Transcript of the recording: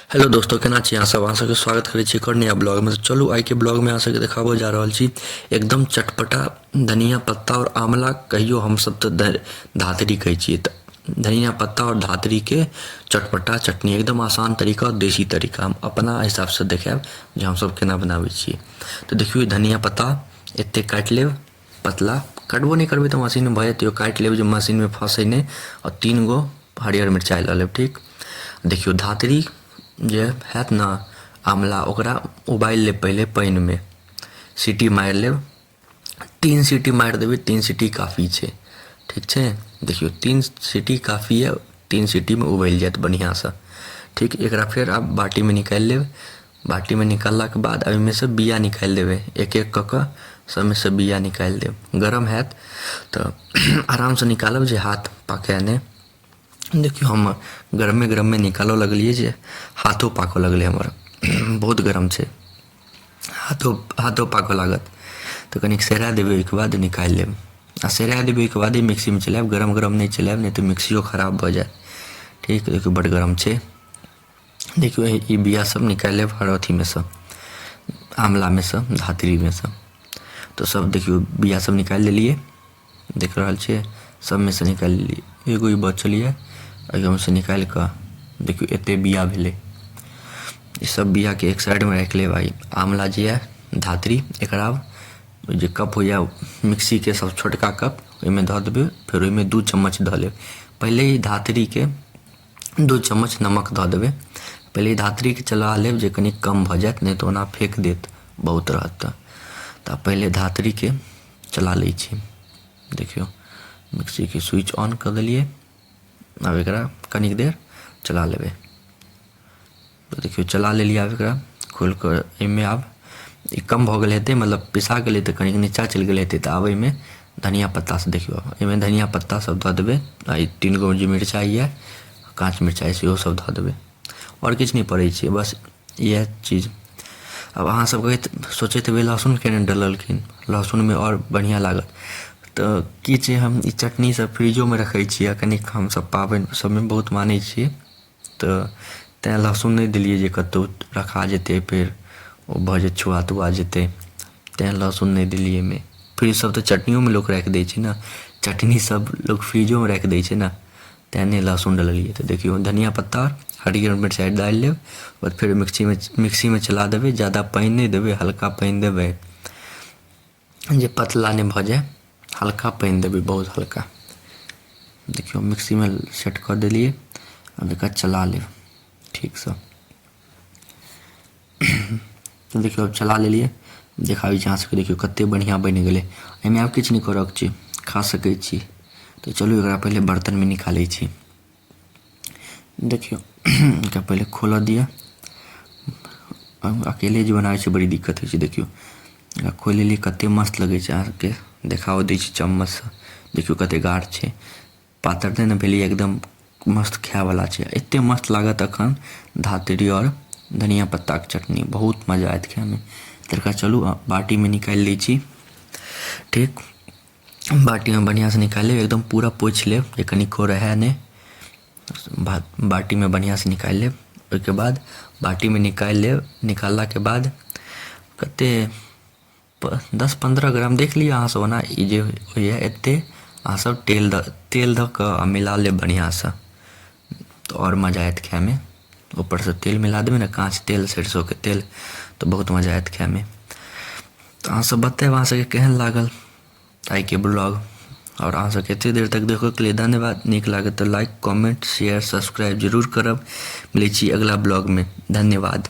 Hello दोस्तों, केना छी अहाँ सब? अहाँ सबके स्वागत करै छी एक और नया ब्लॉग में। तो चलू आइ के ब्लॉग में अहाँ सबके देखाबऽ जा रहल छी एकदम चटपटा धनिया पत्ता और आंवला, कहियो हम सब तऽ धातरी कहै छियै, तऽ धनिया पत्ता और धातरी के चटपटा चटनी, एकदम आसान तरीका और देसी तरीका हम अपना हिसाब से देखायब जे हम सब केना बनाबै छियै। तऽ देखियौ, धनिया पत्ता एते काटि लेब पतला, काटबो नहि करबै तऽ मशीनमे भऽ जेतै, काटि लेब जे मशीनमे फँसै नहि। आओर 3 गो हरियर मिरचाइ लऽ लेब। ठीक, देखियौ, धातरी जे हैत ने आँवला, ओकरा उबालि लेब पहिले पानिमे, सीटी मारि लेब, 3 सीटी मारि देबै, 3 सीटी काफी छै। ठीक छै, देखियौ, 3 सीटी काफी यऽ, 3 सीटीमे उबलि जायत बढ़िआँसँ। ठीक, एकरा फेर आब बाटीमे निकालि लेब। बाटीमे निकाललाके बाद ओहिमे सँ बिआ निकालि देबै, एक एक कऽ कऽ सबमे सँ बिआ निकालि देब। गरम हैत तऽ आरामसँ निकालब जे हाथ पाकै नहि। देखियौ, हम गरमे गरममे निकालऽ लगलियै जे हाथो पाकऽ लगलै हमर, बहुत गरम छै, हाथो हाथो पाकऽ लागत। तऽ कनिक सेरा देबै, ओहिके बाद निकालि लेब आ सेरा देबै, ओहिके बादे मिक्सीमे चलायब, गरम गरम नहि चलायब, नहि तऽ मिक्सियो खराब भऽ जायत। ठीक, देखियौ, बड्ड गरम छै। देखियौ, ई बिआ सब निकालि लेब हर अथीमे सँ, आँवलामे सँ, धातरीमे सँ। तऽ सब देखियौ, बिआ सब निकालि लेलियै, देख रहल छियै, सबमे सँ निकालि लेलियै। एगो ई बचल यऽ, एहिमे सँ निकालि कऽ देखियौ, एते बिआ भेलै। ई सब बिआके एक साइडमे राखि लेब। आ ई आँवला जे यऽ, धातरी, एकरा जे कप होइए मिक्सीके सब छोटका कप, ओहिमे धऽ देबै। फेर ओहिमे 2 चम्मच धऽ लेब पहिले ई धातरीके, 2 चम्मच नमक धऽ देबै। पहिले ई धातरीके चला लेब जे कनि कम भऽ जायत, नहि तऽ ओना फेक देत बहुत रहत। तऽ पहिले धातरीके चला लै छी। देखियौ, मिक्सीके स्विच ऑन कऽ देलियै, आब एकरा कनिक देर चला लेबै। तऽ देखियौ, चला लेलियै। आब एकरा खोलि कऽ एहिमे आब ई कम भऽ गेल हेतै, मतलब पिसा गेलै तऽ कनिक नीचाँ चलि गेल हेतै। तऽ आब एहिमे धनिया पत्ता से देखियौ, एहिमे धनिया पत्ता सब दऽ देबै आ ई 3 गो जे मिरचाइ यऽ, काँच मिरचाइ, सेहो सब धऽ देबै। आओर किछु नहि पड़ै छै, बस इएह चीज। आब अहाँ सब कहैत सोचैत हेबै, लहसुन केना डललखिन, लहसुनमे आओर बढ़िआँ लागत। तऽ की छै, हम ई चटनी सब फ्रिजोमे रखै छियै आ कनिक हमसब पाबनि सबमे बहुत मानै छियै, तऽ तैँ लहसुन नहि देलियै जे कतहु रखा जेतै, फेर ओ भऽ जेतै, छुआ तुआ जेतै, तैँ लहसुन नहि देलियै एहिमे। फ्रिज सब तऽ चटनियोमे लोक राखि दै छै ने, चटनी सब लोक फ्रिजोमे राखि दै छै ने, तैँ नहि लहसुन डललियै। तऽ देखियौ, धनिया पत्ता, हरियर मिरचाइ डालि लेब आओर फेर मिक्सीमे चला देबै। जादा पानि नहि देबै, हल्का पानि देबै जे पतला नहि भऽ जाय, हल्का पानि देबै, बहुत हल्का। देखियौ, मिक्सीमे सेट कऽ देलियै, आब एकरा चला लेब ठीकसँ। तऽ देखियौ, आब चला लेलियै, देखाबै छी अहाँ सबके। देखियौ, कते बढ़िआँ बनि गेलै। एहिमे आब किछु नहि करऽके छै, खा सकै छी। तऽ चलू, एकरा पहिले बर्तनमे निकालै छी। देखियौ, एकरा पहिले खोलऽ दिअ। अकेले जे बनाबै छै, बड़ी दिक्कत होइ छै। देखियौ, एकरा खोलि लेलियै, कते मस्त लगै छै। अहाँके देखाओ दै छी चम्मचसँ। देखियौ, कते गाढ़ छै, पातर नहि ने भेलै, एकदम मस्त खायवला छै। एते मस्त लागत अखन धातरी आओर धनिया पत्ताके चटनी, बहुत मजा आयत खायमे। तऽ एकरा चलू बाटीमे निकालि लै छी। ठीक, बाटीमे बढ़िआँसँ निकालि लेब, एकदम पूरा पोछि लेब जे कनिको रहए नहि। बाटीमे बढ़िआँसँ निकालि लेब। ओहिके बाद बाटीमे निकालि लेब। निकाललाके बाद कते 10-15 ग्राम देख लिअ अहाँसभ, ओना ई जे होइए एते अहाँसभ तेल दऽ कऽ आ मिला लेब बढ़िआँसँ, तऽ आओर मजा आयत खायमे। ऊपरसँ तेल मिला देबै ने, काँच तेल, सरिसोके तेल, तऽ बहुत मजा आयत खायमे। तऽ अहाँसभ बतायब, अहाँ सबके केहन लागल आइके ब्लॉग? आओर अहाँ सबके एते देर तक देखैके लिए धन्यवाद। नीक लागत तऽ लाइक, कमेंट, शेयर, सब्सक्राइब जरूर करब। मिलै छी अगला ब्लॉगमे, धन्यवाद।